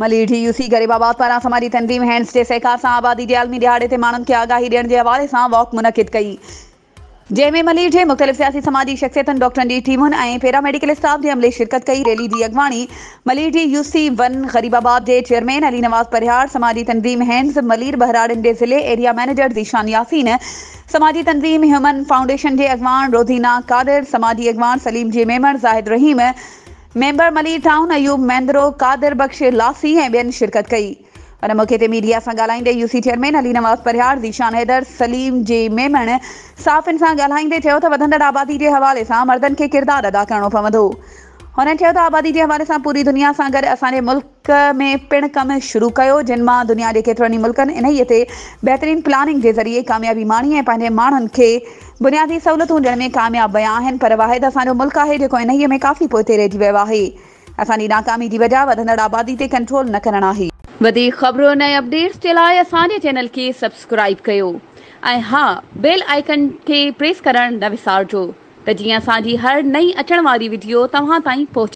Malir D U C Gharibabad پاران سماجي تنظيم هينڊز جي سهڪار سان آبادي جي عالمي ڏهاڙي تي ماڻهن کي آگاهي ڏيڻ جي حوالي سان واڪ منعقد ڪئي جنهن ۾ ملير جي مختلف سياسي سماجي شخصيتن ڊاڪٽرن جي ٽيمن ۽ پيرا ميڊيڪل اسٽاف جي عملي شرڪت ڪئي ريلي جي اڳواڻي Malir D U C one Gharibabad جي چيئرمين علي نواز پرهياڙ سماجي تنظيم هينڊز ملير ٻهراڙين جي ضلعي ايريا مئنيجر ذيشان ياسين سماجي تنظيم هيومن فائونڊيشن جي اڳواڻ روزينا قادر سماجي اڳواڻ سليم جي ميمڻ زاهد رحيم ميمبر ملير ٽائون ايوب ميندرو، قادر بخش لاسي ۽ ٻين شرڪت ڪئي. ان موقعي تي ميڊيا سان ڳالهائيندي U C chairman Ali Nawaz Parhiyar, Zeeshan Haider, Saleem G Memon صحافين سان ڳالهائيندي چيو ته وڌندڙ آبادي جي حوالي سان مردن کي ڪردار ادا ڪرڻو پوندو. هنن چيو ته آبادي جي حوالي سان پوري دنيا سان گڏ اسان جي ملڪ ۾ پڻ ڪم شروع ڪيو جن مان دنيا جي ڪيترن ئي ملڪن انهيء تي بهترين پلاننگ جي ذريعي ڪاميابي ماڻي ۽ پنهنجي ماڻهن کي بنيادي سهولتون ڏيڻ ۾ ڪامياب ويا آهن پر واحد اسان جو ملڪ آهي جيڪو انهيء ۾ ڪافي پوئتي رهجي ويو آهي. اسان جي ناڪامي جي وجهه وڌندڙ آبادي تي ڪنٽرول نه ڪرڻ آهي. وڌيڪ خبرن ۽ اپڊيٽس جي لاء اسان جي چينل کي سبسڪرائيب ڪيو ۽ ها بيل آئيڪن کي پريس ڪرڻ نه وسارجو ته جيئن اسان جي هر نئين اچڻ واري وڊيو توهان تائين پهچي.